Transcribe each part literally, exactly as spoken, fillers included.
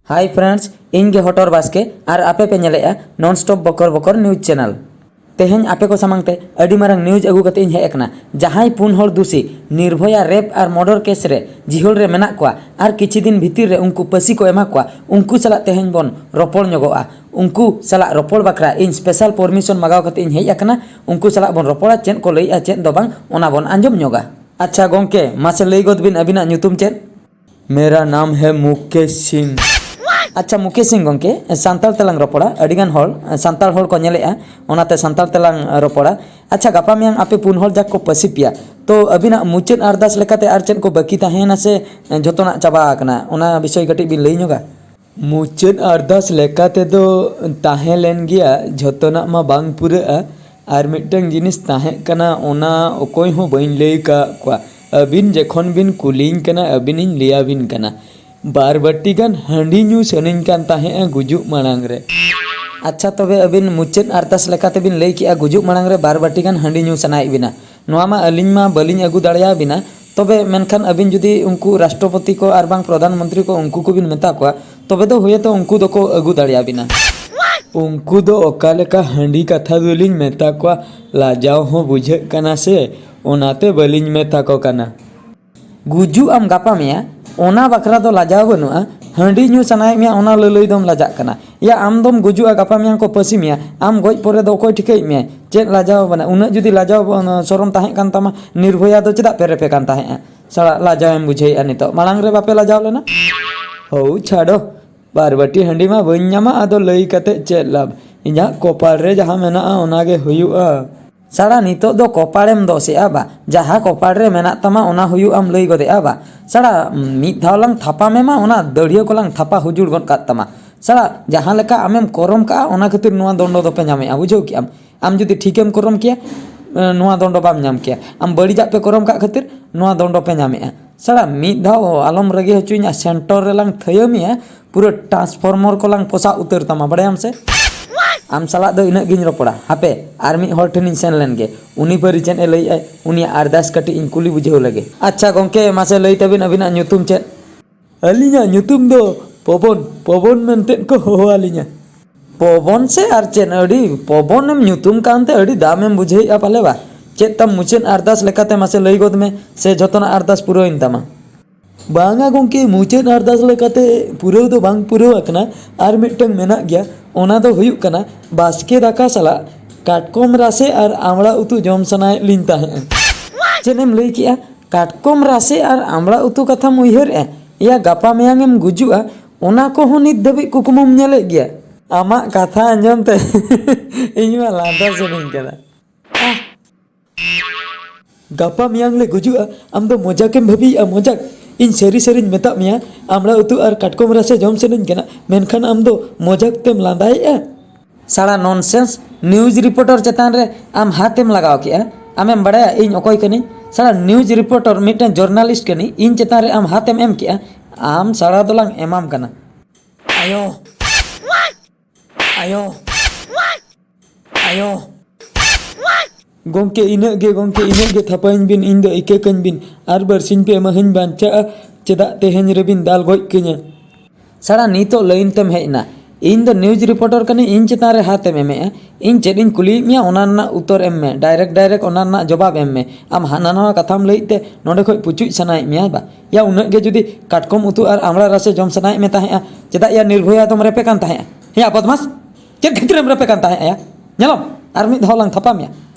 Hi friends, ᱤᱧ ᱜᱮ ᱦᱚᱴᱚᱨ ᱵᱟᱥᱠᱮ ᱟᱨ ᱟᱯᱮ ᱯᱮ ᱧᱮᱞᱮᱫᱼᱟ Non Stop ᱵᱚᱠᱚᱨ ᱵᱚᱠᱚᱨ news channel᱾ ᱛᱮᱦᱮᱧ ᱟᱯᱮ ᱠᱚ ᱥᱟᱢᱟᱝ ᱛᱮ ᱟᱹᱰᱤ ᱢᱟᱨᱟᱝ news ᱟᱹᱜᱩ ᱠᱟᱛᱮ ᱤᱧ ᱦᱮᱡ ᱟᱠᱟᱱᱟ᱾ ᱡᱟᱦᱟᱸᱭ ᱯᱩᱱ ᱦᱚᱲ ᱫᱩᱥᱤ ᱱᱤᱨᱵᱷᱚᱭᱟ rape ᱟᱨ murder case ᱨᱮ ᱡᱤᱦᱚᱞ ᱨᱮ ᱢᱮᱱᱟᱜ ᱠᱚᱣᱟ ᱟᱨ ᱠᱤᱪᱷᱤ ᱫᱤᱱ ᱵᱷᱤᱛᱤᱨ ᱨᱮ ᱩᱱᱠᱩ ᱯᱟᱹᱥᱤ ᱠᱚ ᱮᱢᱟ ᱠᱚᱣᱟ, ᱩᱱᱠᱩ ᱥᱟᱞᱟᱜ ᱛᱮᱦᱮᱧ ᱵᱚᱱ ᱨᱚᱯᱚᱲ ᱧᱚᱜᱚᱜᱼᱟ᱾ ᱩᱱᱠᱩ ᱥᱟᱞᱟᱜ ᱨᱚᱯᱚᱲ ᱵᱟᱠᱷᱨᱟ ᱤᱧ special permission ᱢᱟᱜᱟᱣ ᱠᱟᱛᱮ ᱤᱧ ᱦᱮᱡ ᱟᱠᱟᱱᱟ᱾ ᱩᱱᱠᱩ ᱥᱟᱞᱟᱜ ᱵᱚᱱ ᱨᱚᱯᱚᱲᱟ, ᱪᱮᱫ ᱠᱚ ᱞᱟᱹᱭᱮᱜᱼᱟ ᱪᱮᱫ ᱫᱚ ᱵᱟᱝ, ᱚᱱᱟ ᱵᱚᱱ ᱟᱸᱡᱚᱢ ᱧᱚᱜᱟ᱾ ᱟᱪᱪᱷᱟ ᱜᱚᱝᱠᱮ, ᱢᱟᱥᱮ ᱞᱟᱹᱭ ᱜᱚᱫ ᱵᱤᱱ ᱟᱹᱵᱤᱱᱟᱜ ᱧᱩᱛᱩᱢ ᱪᱮᱫ? मेरा नाम है मुकेश सिंह। ᱟᱪᱪᱷᱟ ᱢᱩᱠᱮᱥ ᱥᱤᱝ ᱜᱚᱝᱠᱮ, ᱥᱟᱱᱛᱟᱲ ᱛᱮᱞᱟᱝ ᱨᱚᱯᱚᱲᱟ᱾ ᱟᱹᱰᱤᱜᱟᱱ ᱦᱚᱲ ᱥᱟᱱᱛᱟᱲ ᱦᱚᱲ ᱠᱚ ᱧᱮᱞᱮᱜᱼᱟ, ᱚᱱᱟᱛᱮ ᱥᱟᱱᱛᱟᱲ ᱛᱮᱞᱟᱝ ᱨᱚᱯᱚᱲᱟ᱾ ᱟᱪᱪᱷᱟ, ᱜᱟᱯᱟ ᱢᱮᱭᱟᱝ ᱟᱯᱮ ᱯᱩᱱ ᱦᱚᱲ ᱡᱟᱠ ᱠᱚ ᱯᱟᱹᱥᱤ ᱯᱮᱭᱟ, ᱛᱚ ᱟᱹᱵᱤᱱᱟᱜ ᱢᱩᱪᱟᱹᱫ ᱟᱨᱫᱟᱥ ᱞᱮᱠᱟᱛᱮ ᱟᱨ ᱪᱮᱫ ᱠᱚ ᱵᱟᱹᱠᱤ ᱛᱟᱦᱮᱸᱭᱮᱱᱟ ᱥᱮ ᱡᱷᱚᱛᱚᱱᱟᱜ ᱪᱟᱵᱟ ᱟᱠᱟᱱᱟ, ᱚᱱᱟ ᱵᱤᱥᱚᱭ ᱠᱟᱹᱴᱤᱡ ᱵᱤᱱ ᱞᱟᱹᱭ ᱧᱚᱜᱟ? ᱢᱩᱪᱟᱹᱫ ᱟᱨᱫᱟᱥ ᱞᱮᱠᱟ ᱛᱮᱫᱚ ᱛᱟᱦᱮᱸ ᱞᱮᱱ ᱜᱮᱭᱟ, ᱡᱷᱚᱛᱚᱱᱟᱜ ᱢᱟ ᱵᱟᱝ ᱯᱩᱨᱟᱹᱜᱼᱟ᱾ ᱟᱨ ᱢᱤᱫᱴᱟᱝ ᱡᱤᱱᱤᱥ ᱛᱟᱦᱮᱸ ᱠᱟᱱᱟ, ᱚᱱᱟ ᱚᱠᱚᱭ ᱦᱚᱸ ᱵᱟᱹᱧ ᱞᱟᱹᱭ ᱟᱠᱟᱫ ᱠᱚᱣᱟ᱾ ᱟᱹᱵᱤᱱ ᱡᱚᱠᱷᱚᱱ ᱵᱤᱱ ᱠᱩᱞᱤᱧ ᱠᱟᱱᱟ, ᱟᱹᱵᱤᱱᱤᱧ ᱞᱟᱹᱭᱟᱵᱤᱱ ᱠᱟᱱᱟ᱾ ᱵᱟᱨ ᱵᱟᱹᱴᱤ ᱜᱟᱱ ᱦᱟᱺᱰᱤ ᱧᱩ ᱥᱟᱱᱟᱧ ᱠᱟᱱ ᱛᱟᱦᱮᱸᱜᱼᱟ ᱜᱩᱡᱩᱜ ᱢᱟᱲᱟᱝ ᱨᱮ᱾ ᱟᱪᱪᱷᱟ, ᱛᱚᱵᱮ ᱟᱹᱵᱤᱱ ᱢᱩᱪᱟᱹᱫ ᱟᱨᱫᱟᱥ ᱞᱮᱠᱟᱛᱮᱵᱤᱱ ᱞᱟᱹᱭ ᱠᱮᱜᱼᱟ ᱜᱩᱡᱩᱜ ᱢᱟᱲᱟᱝ ᱨᱮ ᱵᱟᱨ ᱵᱟᱹᱴᱤ ᱜᱟᱱ ᱦᱟᱺᱰᱤ ᱧᱩ ᱥᱟᱱᱟᱭᱮᱫ ᱵᱤᱱᱟ᱾ ᱱᱚᱣᱟ ᱢᱟ ᱟᱹᱞᱤᱧ ᱢᱟ ᱵᱟᱹᱞᱤᱧ ᱟᱹᱜᱩ ᱫᱟᱲᱮᱭᱟᱵᱤᱱᱟ, ᱛᱚᱵᱮ ᱢᱮᱱᱠᱷᱟᱱ ᱟᱹᱵᱤᱱ ᱡᱩᱫᱤ ᱩᱱᱠᱩ ᱨᱟᱥᱴᱨᱚᱯᱚᱛᱤ ᱠᱚ ᱟᱨ ᱵᱟᱝ ᱯᱨᱚᱫᱷᱟᱱ ᱢᱚᱱᱛᱨᱤ ᱠᱚ ᱩᱱᱠᱩ ᱠᱚᱵᱤᱱ ᱢᱮᱛᱟ ᱠᱚᱣᱟ, ᱛᱚᱵᱮ ᱫᱚ ᱦᱳᱭᱛᱳ ᱩᱱᱠᱩ ᱫᱚᱠᱚ ᱟᱹᱜᱩ ᱫᱟᱲᱮᱭᱟᱵᱤᱱᱟ᱾ ᱩᱱᱠᱩ ᱫᱚ ᱚᱠᱟ ᱞᱮᱠᱟ ᱦᱟᱺᱰᱤ ᱠᱟᱛᱷᱟ ᱫᱚᱞᱤᱧ ᱢᱮᱛᱟ ᱠᱚᱣᱟ, ᱞᱟᱡᱟᱣ ᱦᱚᱸ ᱵᱩᱡᱷᱟᱹᱜ ᱠᱟᱱᱟ ᱥᱮ, ᱚᱱᱟᱛᱮ ᱵᱟᱹᱞᱤᱧ ᱢᱮᱛᱟ ᱠᱚ ᱠᱟᱱᱟ᱾ ᱜᱩᱡᱩᱜ ᱟᱢ ᱜᱟᱯᱟ ᱢᱮᱭᱟ, ᱚᱱᱟ ᱵᱟᱠᱷᱨᱟ ᱫᱚ ᱞᱟᱡᱟᱣ ᱵᱟᱹᱱᱩᱜᱼᱟ᱾ ᱦᱟᱺᱰᱤ ᱧᱩ ᱥᱟᱱᱟᱭᱮᱫ ᱢᱮᱭᱟ, ᱚᱱᱟ ᱞᱟᱹᱞᱟᱹᱭ ᱫᱚᱢ ᱞᱟᱡᱟᱜ ᱠᱟᱱᱟ᱾ ᱭᱟ, ᱟᱢ ᱫᱚᱢ ᱜᱩᱡᱩᱜᱼᱟ, ᱜᱟᱯᱟ ᱢᱮᱭᱟᱝ ᱠᱚ ᱯᱟᱹᱥᱤ ᱢᱮᱭᱟ, ᱟᱢ ᱜᱚᱡ ᱯᱚᱨᱮ ᱫᱚ ᱚᱠᱚᱭ ᱴᱷᱤᱠᱟᱹᱭᱮᱫ ᱢᱮᱭᱟ? ᱪᱮᱫ ᱞᱟᱡᱟᱣ ᱵᱟᱱᱟ? ᱩᱱᱟᱹᱜ ᱡᱩᱫᱤ ᱞᱟᱡᱟᱣ ᱵᱚ-, ᱥᱚᱨᱚᱢ ᱛᱟᱦᱮᱸ ᱠᱟᱱ ᱛᱟᱢᱟ, ᱱᱤᱨᱵᱷᱚᱭᱟ ᱫᱚ ᱪᱮᱫᱟᱜ ᱯᱮ ᱨᱮᱯᱮ ᱠᱟᱱ ᱛᱟᱦᱮᱸᱫᱼᱟ? ᱥᱟᱞᱟ, ᱞᱟᱡᱟᱣ ᱮᱢ ᱵᱩᱡᱷᱟᱹᱣᱮᱫᱼᱟ ᱱᱤᱛᱚᱜ, ᱢᱟᱲᱟᱝ ᱨᱮ ᱵᱟᱯᱮ ᱞᱟᱡᱟᱣ ᱞᱮᱱᱟ? ᱦᱳ ᱪᱷᱟᱰᱚ, ᱵᱟᱨ ᱵᱟᱹᱴᱤ ᱦᱟᱺᱰᱤ ᱢᱟ ᱵᱟᱹᱧ ᱧᱟᱢᱟ, ᱟᱫᱚ ᱞᱟᱹᱭ ᱠᱟᱛᱮ ᱪᱮᱫ ᱞᱟᱵᱷ? ᱤᱧᱟᱹᱜ ᱠᱚᱯᱟᱞ ᱨᱮ ᱡᱟᱦᱟᱸ ᱢᱮᱱᱟᱜᱼᱟ, ᱚᱱᱟ ᱜᱮ ᱦᱩᱭᱩᱜᱼᱟ᱾ ᱥᱟᱲᱟ, ᱱᱤᱛᱚᱜ ᱫᱚ ᱠᱚᱯᱟᱲᱮᱢ ᱫᱚᱥᱮᱜᱼᱟ ᱵᱟ? ᱡᱟᱦᱟᱸ ᱠᱚᱯᱟᱲ ᱨᱮ ᱢᱮᱱᱟᱜ ᱛᱟᱢᱟ, ᱚᱱᱟ ᱦᱩᱭᱩᱜ ᱟᱢ ᱞᱟᱹᱭ ᱜᱚᱫᱮᱜᱼᱟ ᱵᱟ? ᱥᱟᱲᱟ, ᱢᱤᱫ ᱫᱷᱟᱣ ᱞᱟᱝ ᱛᱷᱟᱯᱟ ᱢᱮᱢᱟ, ᱚᱱᱟ ᱫᱟᱹᱲᱤᱭᱟᱹ ᱠᱚᱞᱟᱝ ᱛᱷᱟᱯᱟ ᱦᱩᱡᱩᱲ ᱜᱚᱫ ᱠᱟᱜ ᱛᱟᱢᱟ᱾ ᱥᱟᱲᱟ, ᱡᱟᱦᱟᱸ ᱞᱮᱠᱟ ᱟᱢᱮᱢ ᱠᱚᱨᱚᱢ ᱠᱟᱜᱼᱟ, ᱚᱱᱟ ᱠᱷᱟᱹᱛᱤᱨ ᱱᱚᱣᱟ ᱫᱚᱱᱰᱚ ᱫᱚᱯᱮ ᱧᱟᱢᱮᱜᱼᱟ, ᱵᱩᱡᱷᱟᱹᱣ ᱠᱮᱜᱼᱟᱢ? ᱟᱢ ᱡᱩᱫᱤ ᱴᱷᱤᱠᱮᱢ ᱠᱚᱨᱚᱢ ᱠᱮᱭᱟ, ᱮ, ᱱᱚᱣᱟ ᱫᱚᱱᱰᱚ ᱵᱟᱢ ᱧᱟᱢ ᱠᱮᱭᱟ᱾ ᱟᱢ ᱵᱟᱹᱲᱤᱡᱟᱜ ᱯᱮ ᱠᱚᱨᱚᱢ ᱠᱟᱜ ᱠᱷᱟᱹᱛᱤᱨ ᱱᱚᱣᱟ ᱫᱚᱱᱰᱚ ᱯᱮ ᱧᱟᱢᱮᱜᱼᱟ᱾ ᱥᱟᱲᱟ, ᱢᱤᱫ ᱫᱷᱟᱣ ᱟᱞᱚᱢ ᱨᱟᱹᱜᱤ ᱦᱚᱪᱚᱧᱟ, ᱥᱮᱱᱴᱚᱨ ᱨᱮᱞᱟᱝ ᱛᱷᱟᱹᱭᱟᱹ ᱢᱮᱭᱟ, ᱯᱩᱨᱟᱹ transformer ᱠᱚᱞᱟᱝ ᱯᱚᱥᱟᱜ ᱩᱛᱟᱹᱨ ᱛᱟᱢᱟ, ᱵᱟᱲᱟᱭᱟᱢ ᱥᱮ? ᱟᱢ ᱥᱟᱞᱟᱜ ᱫᱚ ᱤᱱᱟᱹᱜ ᱜᱤᱧ ᱨᱚᱯᱚᱲᱟ᱾ ᱦᱟᱯᱮ, ᱟᱨ ᱢᱤᱫ ᱦᱚᱲ ᱴᱷᱮᱱᱤᱧ ᱥᱮᱱ ᱞᱮᱱ ᱜᱮ, ᱩᱱᱤ ᱯᱟᱹᱨᱤ ᱪᱮᱫ ᱮ ᱞᱟᱹᱭᱮᱜᱼᱟᱭ, ᱩᱱᱤᱭᱟᱜ ᱟᱨᱫᱟᱥ ᱠᱟᱹᱴᱤᱡ ᱤᱧ ᱠᱩᱞᱤ ᱵᱩᱡᱷᱟᱹᱣ ᱞᱮᱜᱮ᱾ ᱟᱪᱪᱷᱟ ᱜᱚᱝᱠᱮ, ᱢᱟᱥᱮ ᱞᱟᱹᱭ ᱛᱟᱵᱤᱱ ᱟᱹᱵᱤᱱᱟᱜ ᱧᱩᱛᱩᱢ ᱪᱮᱫ? ᱟᱹᱞᱤᱧᱟᱜ ᱧᱩᱛᱩᱢ ᱫᱚ ᱯᱚᱵᱚᱱ, ᱯᱚᱵᱚᱱ ᱢᱮᱱᱛᱮᱫ ᱠᱚ ᱦᱚᱦᱚ ᱟᱹᱞᱤᱧᱟ᱾ ᱯᱚᱵᱚᱱ ᱥᱮ ᱟᱨ ᱪᱮᱫ? ᱟᱹᱰᱤ ᱯᱚᱵᱚᱱ ᱮᱢ ᱧᱩᱛᱩᱢ ᱠᱟᱱᱛᱮ ᱟᱹᱰᱤ ᱫᱟᱢ ᱮᱢ ᱵᱩᱡᱷᱟᱹᱣᱮᱫᱼᱟ ᱯᱟᱞᱮ ᱵᱟ? ᱪᱮᱫ ᱛᱟᱢ ᱢᱩᱪᱟᱹᱫ ᱟᱨᱫᱟᱥ ᱞᱮᱠᱟᱛᱮ ᱢᱟᱥᱮ ᱞᱟᱹᱭ ᱜᱚᱫ ᱢᱮ, ᱥᱮ ᱡᱷᱚᱛᱚᱱᱟᱜ ᱟᱨᱫᱟᱥ ᱯᱩᱨᱟᱹᱣᱮᱱ ᱛᱟᱢᱟ? ᱵᱟᱝᱟ ᱜᱚᱢᱠᱮ, ᱢᱩᱪᱟᱹᱫ ᱟᱨᱫᱟᱥ ᱞᱮᱠᱟᱛᱮ ᱯᱩᱨᱟᱹᱣ ᱫᱚ ᱵᱟᱝ ᱯᱩᱨᱟᱹᱣ ᱟᱠᱟᱱᱟ᱾ ᱟᱨ ᱢᱤᱫᱴᱟᱝ ᱢᱮᱱᱟᱜ ᱜᱮᱭᱟ, ᱚᱱᱟ ᱫᱚ ᱦᱩᱭᱩᱜ ᱠᱟᱱᱟ ᱵᱟᱥᱠᱮ ᱫᱟᱠᱟ ᱥᱟᱞᱟᱜ ᱠᱟᱴᱠᱚᱢ ᱨᱟᱥᱮ ᱟᱨ ᱟᱢᱲᱟ ᱩᱛᱩ ᱡᱚᱢ ᱥᱟᱱᱟᱭᱮᱫ ᱞᱤᱧ ᱛᱟᱦᱮᱸᱫ᱾ ᱪᱮᱫ ᱮᱢ ᱞᱟᱹᱭ ᱠᱮᱜᱼᱟ? ᱠᱟᱴᱠᱚᱢ ᱨᱟᱥᱮ ᱟᱨ ᱟᱢᱲᱟ ᱩᱛᱩ ᱠᱟᱛᱷᱟᱢ ᱩᱭᱦᱟᱹᱨᱮᱜᱼᱟ? ᱮᱭᱟ, ᱜᱟᱯᱟ ᱢᱮᱭᱟᱝ ᱮᱢ ᱜᱩᱡᱩᱜᱼᱟ, ᱚᱱᱟ ᱠᱚᱦᱚᱸ ᱱᱤᱛ ᱫᱷᱟᱹᱵᱤᱡ ᱠᱩᱠᱢᱩᱢ ᱧᱮᱞᱮᱫ ᱜᱮᱭᱟ? ᱟᱢᱟᱜ ᱠᱟᱛᱷᱟ ᱟᱸᱡᱚᱢ ᱛᱮ ᱤᱧ ᱢᱟ ᱞᱟᱸᱫᱟ ᱥᱟᱱᱟᱧ ᱠᱟᱱᱟ᱾ ᱜᱟᱯᱟ ᱢᱮᱭᱟᱝ ᱞᱮ ᱜᱩᱡᱩᱜᱼᱟ, ᱟᱢ ᱫᱚ ᱢᱚᱡᱟᱠ ᱮᱢ ᱵᱷᱟᱹᱵᱤᱭᱮᱜᱼᱟ, ᱢᱚᱡᱟᱠ? ᱤᱧ ᱥᱟᱹᱨᱤ ᱥᱟᱹᱨᱤᱧ ᱢᱮᱛᱟᱜ ᱢᱮᱭᱟ, ᱟᱢᱲᱟ ᱩᱛᱩ ᱟᱨ ᱠᱟᱴᱠᱚᱢ ᱨᱟᱥᱮ ᱡᱚᱢ ᱥᱟᱱᱟᱧ ᱠᱟᱱᱟ, ᱢᱮᱱᱠᱷᱟᱱ ᱟᱢ ᱫᱚ ᱢᱚᱡᱟᱠ ᱛᱮᱢ ᱞᱟᱸᱫᱟᱭᱮᱜᱼᱟ᱾ ᱥᱟᱲᱟ ᱱᱚᱱᱥᱮᱱᱥ ᱱᱤᱭᱩᱡᱽ ᱨᱤᱯᱳᱨᱴᱟᱨ ᱪᱮᱛᱟᱱ ᱨᱮ ᱟᱢ ᱦᱟᱛᱮᱢ ᱞᱟᱜᱟᱣ ᱠᱮᱜᱼᱟ᱾ ᱟᱢᱮᱢ ᱵᱟᱲᱟᱭᱟ ᱤᱧ ᱚᱠᱚᱭ ᱠᱟᱹᱱᱟᱹᱧ? ᱥᱟᱲᱟ ᱱᱤᱭᱩᱡᱽ ᱨᱤᱯᱳᱨᱴᱟᱨ, ᱢᱤᱫᱴᱟᱝ ᱡᱚᱨᱱᱟᱞᱤᱥᱴ ᱠᱟᱹᱱᱟᱹᱧ, ᱤᱧ ᱪᱮᱛᱟᱱ ᱨᱮ ᱟᱢ ᱦᱟᱛᱮᱢ ᱮᱢ ᱠᱮᱜᱼᱟ᱾ ᱟᱢ ᱥᱟᱲᱟ ᱫᱚᱞᱟᱝ ᱮᱢᱟᱢ ᱠᱟᱱᱟ᱾ ᱟᱭᱳ, ᱟᱭᱳ, ᱟᱭᱳ᱾ ᱜᱚᱢᱠᱮ, ᱤᱱᱟᱹᱜ ᱜᱮ ᱜᱚᱢᱠᱮ, ᱤᱱᱟᱹᱜ ᱜᱮ, ᱛᱷᱟᱯᱟᱧ ᱵᱤᱱ, ᱤᱧ ᱫᱚ ᱤᱠᱟᱹ ᱠᱟᱹᱧ ᱵᱤᱱ, ᱟᱨ ᱵᱟᱨᱥᱤᱧ ᱯᱮ ᱢᱟᱦᱟᱧ ᱵᱟᱧᱪᱟᱜᱼᱟ, ᱪᱮᱫᱟᱜ ᱛᱮᱦᱮᱧ ᱨᱮᱵᱤᱱ ᱫᱟᱞ ᱜᱚᱡ ᱠᱟᱹᱧᱟ? ᱥᱟᱲᱟ, ᱱᱤᱛᱚᱜ ᱞᱟᱹᱭᱤᱱ ᱛᱮᱢ ᱦᱮᱡ ᱮᱱᱟ᱾ ᱤᱧ ᱫᱚ ᱱᱤᱭᱩᱡᱽ ᱨᱤᱯᱳᱨᱴᱟᱨ ᱠᱟᱹᱱᱟᱹᱧ, ᱤᱧ ᱪᱮᱛᱟᱱ ᱨᱮ ᱦᱟᱛᱮᱢ ᱮᱢᱮᱜᱼᱟ᱾ ᱤᱧ ᱪᱮᱫ ᱤᱧ ᱠᱩᱞᱤᱭᱮᱫ ᱢᱮᱭᱟ, ᱚᱱᱟ ᱨᱮᱱᱟᱜ ᱩᱛᱛᱚᱨ ᱮᱢ ᱢᱮ, ᱰᱟᱭᱨᱮᱠᱴ ᱰᱟᱭᱨᱮᱠᱴ ᱚᱱᱟ ᱨᱮᱱᱟᱜ ᱡᱚᱵᱟᱵ ᱮᱢ ᱢᱮ᱾ ᱟᱢ ᱦᱟᱱᱟ ᱱᱟᱣᱟ ᱠᱟᱛᱷᱟᱢ ᱞᱟᱹᱭᱮᱫ ᱛᱮ ᱱᱚᱰᱮ ᱠᱷᱚᱡ ᱯᱩᱪᱩᱡ ᱥᱟᱱᱟᱭᱮᱫ ᱢᱮᱭᱟ ᱵᱟ? ᱭᱟ, ᱩᱱᱟᱹᱜ ᱜᱮ ᱡᱩᱫᱤ ᱠᱟᱴᱠᱚᱢ ᱩᱛᱩ ᱟᱨ ᱟᱢᱲᱟ ᱨᱟᱥᱮ ᱡᱚᱢ ᱥᱟᱱᱟᱭᱮᱫ ᱢᱮ ᱛᱟᱦᱮᱸᱜᱼᱟ, ᱪᱮᱫᱟᱜ ᱭᱟ ᱱᱤᱨᱵᱷᱚᱭᱟ ᱫᱚᱢ ᱨᱮᱯᱮ ᱠᱟᱱ ᱛᱟᱦᱮᱸᱜᱼᱟ? ᱭᱟ ᱵᱚᱫᱢᱟᱥ, ᱪᱮᱫ ᱠᱷᱟᱹᱛᱤᱨᱮᱢ ᱨᱮᱯᱮ ᱠᱟᱱ ᱛᱟᱦᱮᱸᱜᱼᱟ ᱭᱟ? ᱧᱮᱞᱟᱢ, ᱟᱨ ᱢᱤᱫ ᱫᱷᱟᱣ ᱞᱟᱝ ᱛᱷᱟᱯᱟ ᱢᱮᱭᱟ,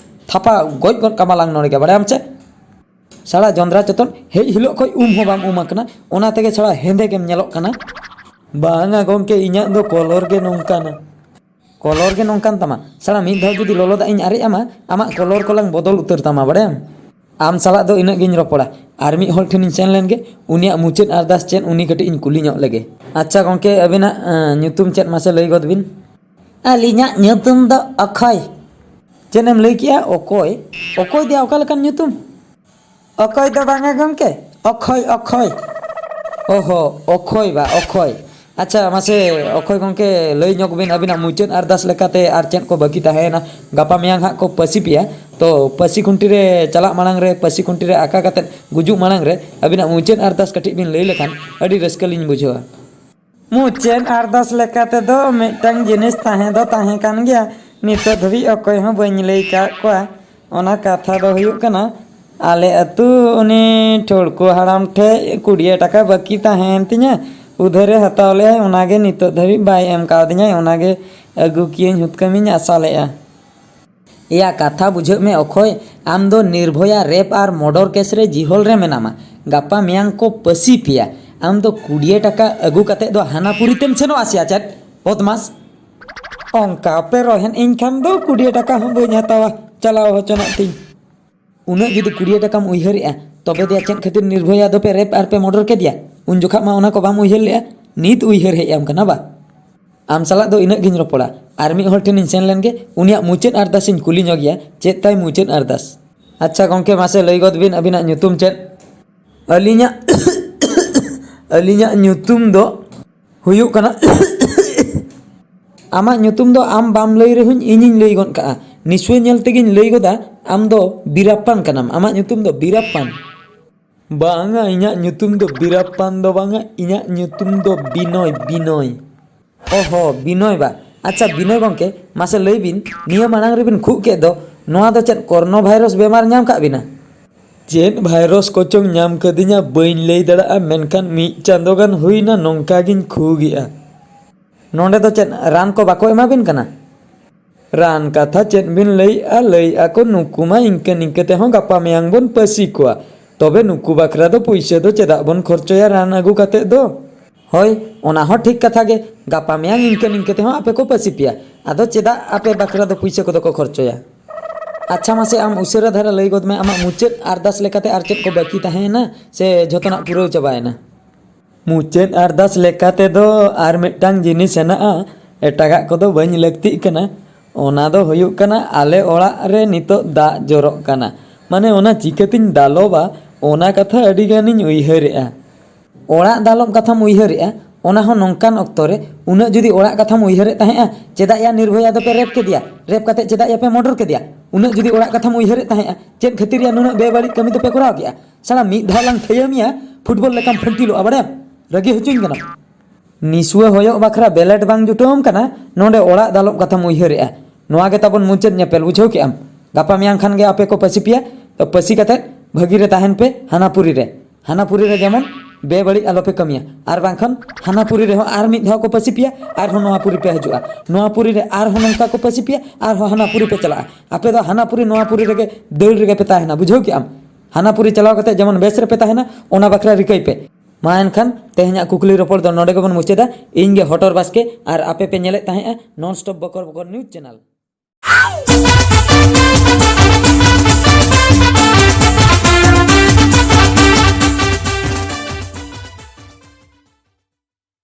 ᱛᱷᱟᱯᱟ ᱜᱚᱡ ᱜᱚᱫ ᱠᱟᱢᱟ ᱞᱟᱝ ᱱᱚᱰᱮ ᱜᱮ, ᱵᱟᱲᱟᱭᱟᱢ ᱪᱮ? ᱥᱟᱲᱟ ᱡᱚᱸᱫᱽᱨᱟ ᱪᱚᱛᱚᱱ, ᱦᱮᱡ ᱦᱤᱞᱳᱜ ᱠᱷᱚᱡ ᱩᱢ ᱦᱚᱸ ᱵᱟᱢ ᱩᱢ ᱟᱠᱟᱱᱟ, ᱚᱱᱟ ᱛᱮᱜᱮ ᱥᱟᱲᱟ ᱦᱮᱸᱫᱮ ᱜᱮᱢ ᱧᱮᱞᱚᱜ ᱠᱟᱱᱟ᱾ ᱵᱟᱝᱟ ᱜᱚᱢᱠᱮ, ᱤᱧᱟᱹᱜ ᱫᱚ ᱠᱚᱞᱚᱨ ᱜᱮ ᱱᱚᱝᱠᱟᱱᱟ᱾ ᱠᱚᱞᱚᱨ ᱜᱮ ᱱᱚᱝᱠᱟᱱ ᱛᱟᱢᱟ? ᱥᱟᱲᱟ ᱢᱤᱫ ᱫᱷᱟᱣ ᱡᱩᱫᱤ ᱞᱚᱞᱚ ᱫᱟᱜ ᱤᱧ ᱟᱨᱮᱡ ᱟᱢᱟ, ᱟᱢᱟᱜ ᱠᱚᱞᱚᱨ ᱠᱚᱞᱟᱝ ᱵᱚᱫᱚᱞ ᱩᱛᱟᱹᱨ ᱛᱟᱢᱟ, ᱵᱟᱲᱟᱭᱟᱢ? ᱟᱢ ᱥᱟᱞᱟᱜ ᱫᱚ ᱤᱱᱟᱹᱜ ᱜᱤᱧ ᱨᱚᱯᱚᱲᱟ᱾ ᱟᱨ ᱢᱤᱫ ᱦᱚᱲ ᱴᱷᱮᱱᱤᱧ ᱥᱮᱱ ᱞᱮᱱ ᱜᱮ, ᱩᱱᱤᱭᱟᱜ ᱢᱩᱪᱟᱹᱫ ᱟᱨᱫᱟᱥ ᱪᱮᱫ, ᱩᱱᱤ ᱠᱟᱹᱴᱤᱡ ᱤᱧ ᱠᱩᱞᱤ ᱧᱚᱜ ᱞᱮᱜᱮ᱾ ᱟᱪᱪᱷᱟ ᱜᱚᱢᱠᱮ, ᱟᱹᱵᱤᱱᱟᱜ, ᱮᱸ, ᱧᱩᱛᱩᱢ ᱪᱮᱫ ᱢᱟᱥᱮ ᱞᱟᱹᱭ ᱜᱚᱫ ᱵᱤᱱ? ᱟᱹᱞᱤᱧᱟᱜ ᱧᱩᱛᱩᱢ ᱫᱚ ᱚᱠᱷᱚᱭ᱾ ᱪᱮᱫ ᱮᱢ ᱞᱟᱹᱭ ᱠᱮᱜᱼᱟ? ᱚᱠᱚᱭ? ᱚᱠᱚᱭ ᱫᱚᱭᱟ ᱚᱠᱟ ᱞᱮᱠᱟᱱ ᱧᱩᱛᱩᱢ? ᱚᱠᱚᱭ ᱫᱚ ᱵᱟᱝᱟ ᱜᱚᱢᱠᱮ, ᱚᱠᱷᱚᱭ, ᱚᱠᱷᱚᱭ᱾ ᱚᱦᱚ, ᱚᱠᱷᱚᱭ ᱵᱟ, ᱚᱠᱷᱚᱭ᱾ ᱟᱪᱪᱷᱟ, ᱢᱟᱥᱮ ᱚᱠᱷᱚᱭ ᱜᱚᱢᱠᱮ, ᱞᱟᱹᱭ ᱧᱚᱜ ᱵᱤᱱ ᱟᱹᱵᱤᱱᱟᱜ ᱢᱩᱪᱟᱹᱫ ᱟᱨᱫᱟᱥ ᱞᱮᱠᱟᱛᱮ ᱟᱨ ᱪᱮᱫ ᱠᱚ ᱵᱟᱹᱠᱤ ᱛᱟᱦᱮᱸᱭᱮᱱᱟ? ᱜᱟᱯᱟ ᱢᱮᱭᱟᱝ ᱦᱟᱸᱜ ᱠᱚ ᱯᱟᱹᱥᱤ ᱯᱮᱭᱟ, ᱛᱚ ᱯᱟᱹᱥᱤ ᱠᱷᱩᱱᱴᱤ ᱨᱮ ᱪᱟᱞᱟᱜ ᱢᱟᱲᱟᱝ ᱨᱮ, ᱯᱟᱹᱥᱤ ᱠᱷᱩᱱᱴᱤ ᱨᱮ ᱟᱠᱟ ᱠᱟᱛᱮᱫ ᱜᱩᱡᱩᱜ ᱢᱟᱲᱟᱝ ᱨᱮ ᱟᱹᱵᱤᱱᱟᱜ ᱢᱩᱪᱟᱹᱫ ᱟᱨᱫᱟᱥ ᱠᱟᱹᱴᱤᱡ ᱵᱤᱱ ᱞᱟᱹᱭ ᱞᱮᱠᱷᱟᱱ ᱟᱹᱰᱤ ᱨᱟᱹᱥᱠᱟᱹ ᱞᱤᱧ ᱵᱩᱡᱷᱟᱹᱣᱟ᱾ ᱢᱩᱪᱟᱹᱫ ᱟᱨᱫᱟᱥ ᱞᱮᱠᱟ ᱛᱮᱫᱚ ᱢᱤᱫᱴᱟᱝ ᱡᱤᱱᱤᱥ ᱛᱟᱦᱮᱸ ᱫᱚ ᱛᱟᱦᱮᱸ ᱠᱟᱱ ᱜᱮᱭᱟ᱾ ᱱᱤᱛᱚᱜ ᱫᱷᱟᱹᱵᱤᱡ ᱚᱠᱚᱭ ᱦᱚᱸ ᱵᱟᱹᱧ ᱞᱟᱹᱭ ᱠᱟᱜ ᱠᱚᱣᱟ᱾ ᱚᱱᱟ ᱠᱟᱛᱷᱟ ᱫᱚ ᱦᱩᱭᱩᱜ ᱠᱟᱱᱟ, ᱟᱞᱮ ᱟᱹᱛᱩ ᱩᱱᱤ ᱴᱷᱟᱹᱲᱠᱩ ᱦᱟᱲᱟᱢ ᱴᱷᱮᱡ ᱠᱩᱲᱤᱭᱟᱹ ᱴᱟᱠᱟ ᱵᱟᱹᱠᱤ ᱛᱟᱦᱮᱸᱭᱮᱱ ᱛᱤᱧᱟᱹ, ᱩᱫᱷᱟᱹᱨᱮ ᱦᱟᱛᱟᱣ ᱞᱮᱜᱼᱟᱭ, ᱚᱱᱟᱜᱮ ᱱᱤᱛᱚᱜ ᱫᱷᱟᱹᱵᱤᱡ ᱵᱟᱭ ᱮᱢ ᱠᱟᱣᱫᱤᱧᱟᱭ, ᱚᱱᱟᱜᱮ ᱟᱹᱜᱩ ᱠᱤᱭᱟᱹᱧ ᱦᱩᱛᱠᱟᱹᱢᱤᱧ ᱟᱥᱟ ᱞᱮᱜᱼᱟ᱾ ᱮᱭᱟ, ᱠᱟᱛᱷᱟ ᱵᱩᱡᱷᱟᱹᱜ ᱢᱮ ᱚᱠᱷᱚᱭ, ᱟᱢ ᱫᱚ ᱱᱤᱨᱵᱷᱚᱭᱟ ᱨᱮᱯ ᱟᱨ ᱢᱚᱨᱰᱚᱨ ᱠᱮᱥ ᱨᱮ ᱡᱤᱦᱚᱞ ᱨᱮ ᱢᱮᱱᱟᱢᱟ᱾ ᱜᱟᱯᱟ ᱢᱮᱭᱟᱝ ᱠᱚ ᱯᱟᱹᱥᱤ ᱯᱮᱭᱟ᱾ ᱟᱢ ᱫᱚ ᱠᱩᱲᱤᱭᱟᱹ ᱴᱟᱠᱟ ᱟᱹᱜᱩ ᱠᱟᱛᱮ ᱫᱚ ᱦᱟᱱᱟ ᱯᱩᱨᱤ ᱛᱮᱢ ᱥᱮᱱᱚᱜᱼᱟ ᱥᱮ ᱪᱮᱫ? ᱵᱚᱫᱢᱟᱥ᱾ ᱚᱱᱠᱟ ᱯᱮ ᱨᱚᱦᱮᱱ ᱤᱧ ᱠᱷᱟᱱ ᱫᱚ ᱠᱩᱲᱤᱭᱟᱹ ᱴᱟᱠᱟ ᱦᱚᱸ ᱵᱟᱹᱧ ᱦᱟᱛᱟᱣᱟ, ᱪᱟᱞᱟᱣ ᱦᱚᱪᱚᱱᱟᱜ ᱛᱤᱧ᱾ ᱩᱱᱟᱹᱜ ᱡᱩᱫᱤ ᱠᱩᱲᱤᱭᱟᱹ ᱴᱟᱠᱟᱢ ᱩᱭᱦᱟᱹᱨᱮᱜᱼᱟ, ᱛᱚᱵᱮ ᱫᱚᱭᱟ ᱪᱮᱫ ᱠᱷᱟᱹᱛᱤᱨ ᱱᱤᱨᱵᱷᱚᱭᱟ ᱫᱚᱯᱮ ᱨᱮᱯ ᱟᱨ ᱯᱮ ᱢᱚᱨᱰᱚᱨ ᱠᱮᱫᱮᱭᱟ? ᱩᱱ ᱡᱚᱠᱷᱟᱜ ᱢᱟ ᱚᱱᱟ ᱠᱚ ᱵᱟᱢ ᱩᱭᱦᱟᱹᱨ ᱞᱮᱜᱼᱟ, ᱱᱤᱛ ᱩᱭᱦᱟᱹᱨ ᱦᱮᱡ ᱟᱢ ᱠᱟᱱᱟ ᱵᱟ? ᱟᱢ ᱥᱟᱞᱟᱜ ᱫᱚ ᱤᱱᱟᱹᱜ ᱜᱤᱧ ᱨᱚᱯᱚᱲᱟ, ᱟᱨ ᱢᱤᱫ ᱦᱚᱲ ᱴᱷᱮᱱᱤᱧ ᱥᱮᱱ ᱞᱮᱱ ᱜᱮ, ᱩᱱᱤᱭᱟᱜ ᱢᱩᱪᱟᱹᱫ ᱟᱨᱫᱟᱥ ᱤᱧ ᱠᱩᱞᱤ ᱧᱚᱜᱮᱭᱟ, ᱪᱮᱫ ᱛᱟᱭ ᱢᱩᱪᱟᱹᱫ ᱟᱨᱫᱟᱥ? ᱟᱪᱪᱷᱟ ᱜᱚᱢᱠᱮ, ᱢᱟᱥᱮ ᱞᱟᱹᱭ ᱜᱚᱫ ᱵᱤᱱ, ᱟᱹᱵᱤᱱᱟᱜ ᱧᱩᱛᱩᱢ ᱪᱮᱫ? ᱟᱹᱞᱤᱧᱟᱜ, ᱟᱹᱞᱤᱧᱟᱜ ᱧᱩᱛᱩᱢ ᱫᱚ ᱦᱩᱭᱩᱜ ᱠᱟᱱᱟ, ᱟᱢᱟᱜ ᱧᱩᱛᱩᱢ ᱫᱚ ᱟᱢ ᱵᱟᱢ ᱞᱟᱹᱭ ᱨᱮᱦᱚᱸᱧ ᱤᱧᱤᱧ ᱞᱟᱹᱭ ᱜᱚᱫ ᱠᱟᱜᱼᱟ᱾ ᱱᱤᱥᱩᱭ ᱧᱮᱞ ᱛᱮᱜᱮᱧ ᱞᱟᱹᱭ ᱜᱚᱫᱟ, ᱟᱢ ᱫᱚ ᱵᱤᱨᱟᱯᱯᱟᱱ ᱠᱟᱱᱟᱢ᱾ ᱟᱢᱟᱜ ᱧᱩᱛᱩᱢ ᱫᱚ ᱵᱤᱨᱟᱯᱯᱟᱱ᱾ ᱵᱟᱝᱟ, ᱤᱧᱟᱹᱜ ᱧᱩᱛᱩᱢ ᱫᱚ ᱵᱤᱨᱟᱯᱯᱟᱱ ᱫᱚ ᱵᱟᱝᱟ, ᱤᱧᱟᱹᱜ ᱧᱩᱛᱩᱢ ᱫᱚ ᱵᱤᱱᱚᱭ, ᱵᱤᱱᱚᱭ᱾ ᱚᱦᱚ, ᱵᱤᱱᱚᱭ ᱵᱟ᱾ ᱟᱪᱪᱷᱟ ᱵᱤᱱᱚᱭ ᱜᱚᱢᱠᱮ, ᱢᱟᱥᱮ ᱞᱟᱹᱭ ᱵᱤᱱ, ᱱᱤᱭᱟᱹ ᱢᱟᱲᱟᱝ ᱨᱮᱵᱤᱱ ᱠᱷᱩᱜ ᱠᱮᱫ ᱫᱚ, ᱱᱚᱣᱟ ᱫᱚ ᱪᱮᱫ ᱠᱚᱨᱱᱚ ᱵᱷᱟᱭᱨᱟᱥ ᱵᱮᱢᱟᱨ ᱧᱟᱢ ᱠᱟᱜ ᱵᱤᱱᱟ? ᱪᱮᱫ ᱵᱷᱟᱭᱨᱟᱥ ᱠᱚᱪᱚᱝ ᱧᱟᱢ ᱠᱟᱹᱫᱤᱧᱟ ᱵᱟᱹᱧ ᱞᱟᱹᱭ ᱫᱟᱲᱮᱭᱟᱜᱼᱟ, ᱢᱮᱱᱠᱷᱟᱱ ᱢᱤᱫ ᱪᱟᱸᱫᱳ ᱜᱟᱱ ᱦᱩᱭᱱᱟ ᱱᱚᱝᱠᱟ ᱜᱤᱧ ᱠᱷᱩᱜᱮᱜᱼᱟ᱾ ᱱᱚᱰᱮ ᱫᱚ ᱪᱮᱫ ᱨᱟᱱ ᱠᱚ ᱵᱟᱠᱚ ᱮᱢᱟ ᱵᱤᱱ ᱠᱟᱱᱟ? ᱨᱟᱱ ᱠᱟᱛᱷᱟ ᱪᱮᱫ ᱵᱤᱱ ᱞᱟᱹᱭᱮᱜᱼᱟ, ᱞᱟᱹᱭᱮᱜᱼᱟ ᱠᱚ ᱱᱩᱠᱩ ᱢᱟ ᱤᱱᱠᱟᱹ ᱱᱤᱝᱠᱟᱹ ᱛᱮᱦᱚᱸ ᱜᱟᱯᱟ ᱢᱮᱭᱟᱝ ᱵᱚᱱ ᱯᱟᱹᱥᱤ ᱠᱚᱣᱟ, ᱛᱚᱵᱮ ᱱᱩᱠᱩ ᱵᱟᱠᱷᱨᱟ ᱫᱚ ᱯᱩᱭᱥᱟᱹ ᱫᱚ ᱪᱮᱫᱟᱜ ᱵᱚᱱ ᱠᱷᱚᱨᱪᱚᱭᱟ ᱨᱟᱱ ᱟᱹᱜᱩ ᱠᱟᱛᱮᱫ ᱫᱚ? ᱦᱳᱭ, ᱚᱱᱟ ᱦᱚᱸ ᱴᱷᱤᱠ ᱠᱟᱛᱷᱟ ᱜᱮ, ᱜᱟᱯᱟ ᱢᱮᱭᱟᱝ ᱤᱱᱠᱟᱹ ᱱᱤᱝᱠᱟᱹ ᱛᱮᱦᱚᱸ ᱟᱯᱮ ᱠᱚ ᱯᱟᱹᱥᱤ ᱯᱮᱭᱟ, ᱟᱫᱚ ᱪᱮᱫᱟᱜ ᱟᱯᱮ ᱵᱟᱠᱷᱨᱟ ᱫᱚ ᱯᱩᱭᱥᱟᱹ ᱠᱚᱫᱚ ᱠᱚ ᱠᱷᱚᱨᱪᱚᱭᱟ? ᱟᱪᱪᱷᱟ ᱢᱟᱥᱮ ᱟᱢ ᱩᱥᱟᱹᱨᱟ ᱫᱷᱟᱨᱟ ᱞᱟᱹᱭ ᱜᱚᱫ ᱢᱮ, ᱟᱢᱟᱜ ᱢᱩᱪᱟᱹᱫ ᱟᱨᱫᱟᱥ ᱞᱮᱠᱟᱛᱮ ᱟᱨ ᱪᱮᱫ ᱠᱚ ᱵᱟᱹᱠᱤ ᱛᱟᱦᱮᱸᱭᱮᱱᱟ ᱥᱮ ᱡᱷᱚᱛᱚᱱᱟᱜ ᱯᱩᱨᱟᱹᱣ ᱪᱟᱵᱟᱭᱮᱱᱟ? ᱢᱩᱪᱟᱹᱫ ᱟᱨᱫᱟᱥ ᱞᱮᱠᱟ ᱛᱮᱫᱚ ᱟᱨ ᱢᱤᱫᱴᱟᱝ ᱡᱤᱱᱤᱥ ᱦᱮᱱᱟᱜᱼᱟ, ᱮᱴᱟᱜᱟᱜ ᱠᱚᱫᱚ ᱵᱟᱹᱧ ᱞᱟᱹᱠᱛᱤᱜ ᱠᱟᱱᱟ᱾ ᱚᱱᱟ ᱫᱚ ᱦᱩᱭᱩᱜ ᱠᱟᱱᱟ, ᱟᱞᱮ ᱚᱲᱟᱜ ᱨᱮ ᱱᱤᱛᱚᱜ ᱫᱟᱜ ᱡᱚᱨᱚᱜ ᱠᱟᱱᱟ, ᱢᱟᱱᱮ ᱚᱱᱟ ᱪᱤᱠᱟᱹᱛᱤᱧ ᱫᱟᱞᱚᱵᱟ, ᱚᱱᱟ ᱠᱟᱛᱷᱟ ᱟᱹᱰᱤ ᱜᱟᱱᱤᱧ ᱩᱭᱦᱟᱹᱨᱮᱜᱼᱟ᱾ ᱚᱲᱟᱜ ᱫᱟᱞᱚᱵ ᱠᱟᱛᱷᱟᱢ ᱩᱭᱦᱟᱹᱨᱮᱜᱼᱟ, ᱚᱱᱟ ᱦᱚᱸ ᱱᱚᱝᱠᱟᱱ ᱚᱠᱛᱚ ᱨᱮ? ᱩᱱᱟᱹᱜ ᱡᱩᱫᱤ ᱚᱲᱟᱜ ᱠᱟᱛᱷᱟᱢ ᱩᱭᱦᱟᱹᱨᱮᱫ ᱛᱟᱦᱮᱸᱜᱼᱟ, ᱪᱮᱫᱟᱜ ᱭᱟ ᱱᱤᱨᱵᱷᱚᱭᱟ ᱫᱚᱯᱮ ᱨᱮᱯ ᱠᱮᱫᱮᱭᱟ? ᱨᱮᱯ ᱠᱟᱛᱮ ᱪᱮᱫᱟᱜ ᱭᱟ ᱯᱮ ᱢᱚᱨᱰᱚᱨ ᱠᱮᱫᱮᱭᱟ? ᱩᱱᱟᱹᱜ ᱡᱩᱫᱤ ᱚᱲᱟᱜ ᱠᱟᱛᱷᱟᱢ ᱩᱭᱦᱟᱹᱨᱮᱫ ᱛᱟᱦᱮᱸᱜᱼᱟ, ᱪᱮᱫ ᱠᱷᱟᱹᱛᱤᱨ ᱭᱟ ᱱᱩᱱᱟᱹᱜ ᱵᱮᱵᱟᱹᱲᱤᱡ ᱠᱟᱹᱢᱤ ᱫᱚᱯᱮ ᱠᱚᱨᱟᱣ ᱠᱮᱜᱼᱟ? ᱥᱟᱞᱟ ᱢᱤᱫ ᱫᱷᱟᱣ ᱞᱟᱝ ᱛᱷᱟᱹᱭᱟᱹ ᱢᱮᱭᱟ, ᱯᱷᱩᱴᱵᱚᱞ ᱞᱮᱠᱟᱢ ᱯᱷᱟᱹᱱᱴᱤᱞᱚᱜᱼᱟ, ᱵᱟᱲᱟᱭᱟᱢ? ᱨᱟᱹᱜᱤ ᱦᱚᱪᱚᱧ ᱠᱟᱱᱟᱢ᱾ ᱱᱤᱥᱩᱣᱟᱹ ᱦᱚᱭᱚᱜ ᱵᱟᱠᱷᱨᱟ ᱵᱮᱞᱮᱴ ᱵᱟᱝ ᱡᱩᱴᱟᱹᱣᱟᱢ ᱠᱟᱱᱟ, ᱱᱚᱰᱮ ᱚᱲᱟᱜ ᱫᱟᱞᱚᱵ ᱠᱟᱛᱷᱟᱢ ᱩᱭᱦᱟᱹᱨᱮᱜᱼᱟ᱾ ᱱᱚᱣᱟ ᱜᱮ ᱛᱟᱵᱚᱱ ᱢᱩᱪᱟᱹᱫ ᱧᱮᱯᱮᱞ, ᱵᱩᱡᱷᱟᱹᱣ ᱠᱮᱜᱼᱟᱢ? ᱜᱟᱯᱟ ᱢᱮᱭᱟᱝ ᱠᱷᱟᱱ ᱜᱮ ᱟᱯᱮ ᱠᱚ ᱯᱟᱹᱥᱤ ᱯᱮᱭᱟ᱾ ᱛᱚ ᱯᱟᱹᱥᱤ ᱠᱟᱛᱮ ᱵᱷᱟᱹᱜᱤ ᱨᱮ ᱛᱟᱦᱮᱱ ᱯᱮ ᱦᱟᱱᱟ ᱯᱩᱨᱤ ᱨᱮ᱾ ᱦᱟᱱᱟ ᱯᱩᱨᱤ ᱨᱮ ᱡᱮᱢᱚᱱ ᱵᱮᱵᱟᱹᱲᱤᱡ ᱟᱞᱚ ᱯᱮ ᱠᱟᱹᱢᱤᱭᱟ, ᱟᱨ ᱵᱟᱝᱠᱷᱟᱱ ᱦᱟᱱᱟ ᱯᱩᱨᱤ ᱨᱮᱦᱚᱸ ᱟᱨ ᱢᱤᱫ ᱫᱷᱟᱣ ᱠᱚ ᱯᱟᱹᱥᱤ ᱯᱮᱭᱟ, ᱟᱨᱦᱚᱸ ᱱᱚᱣᱟ ᱯᱩᱨᱤ ᱯᱮ ᱦᱤᱡᱩᱜᱼᱟ᱾ ᱱᱚᱣᱟ ᱯᱩᱨᱤ ᱨᱮ ᱟᱨᱦᱚᱸ ᱱᱚᱝᱠᱟ ᱠᱚ ᱯᱟᱹᱥᱤ ᱯᱮᱭᱟ, ᱟᱨᱦᱚᱸ ᱦᱟᱱᱟ ᱯᱩᱨᱤ ᱯᱮ ᱪᱟᱞᱟᱜᱼᱟ᱾ ᱟᱯᱮ ᱫᱚ ᱦᱟᱱᱟ ᱯᱩᱨᱤ ᱱᱚᱣᱟ ᱯᱩᱨᱤ ᱨᱮᱜᱮ ᱫᱟᱹᱲ ᱨᱮᱜᱮ ᱯᱮ ᱛᱟᱦᱮᱱᱟ, ᱵᱩᱡᱷᱟᱹᱣ ᱠᱮᱜᱼᱟᱢ? ᱦᱟᱱᱟ ᱯᱩᱨᱤ ᱪᱟᱞᱟᱣ ᱠᱟᱛᱮ ᱡᱮᱢᱚᱱ ᱵᱮᱥ ᱨᱮᱯᱮ ᱛᱟᱦᱮᱱᱟ, ᱚᱱᱟ ᱵᱟᱠᱷᱨᱟ ᱨᱤᱠᱟᱹᱭ ᱯᱮ᱾ ᱢᱟ ᱮᱱᱠᱷᱟᱱ ᱛᱮᱦᱮᱧᱟᱜ ᱠᱩᱠᱞᱤ ᱨᱚᱯᱚᱲ ᱫᱚ ᱱᱚᱰᱮ ᱜᱮᱵᱚᱱ ᱢᱩᱪᱟᱹᱫᱟ᱾ ᱤᱧ ᱜᱮ ᱦᱚᱴᱚᱨ ᱵᱟᱥᱠᱮ, ᱟᱨ ᱟᱯᱮ ᱯᱮ ᱧᱮᱞᱮᱫ ᱛᱟᱦᱮᱸᱜᱼᱟ Non Stop ᱵᱚᱠᱚᱨ ᱵᱚᱠᱚᱨ news channel᱾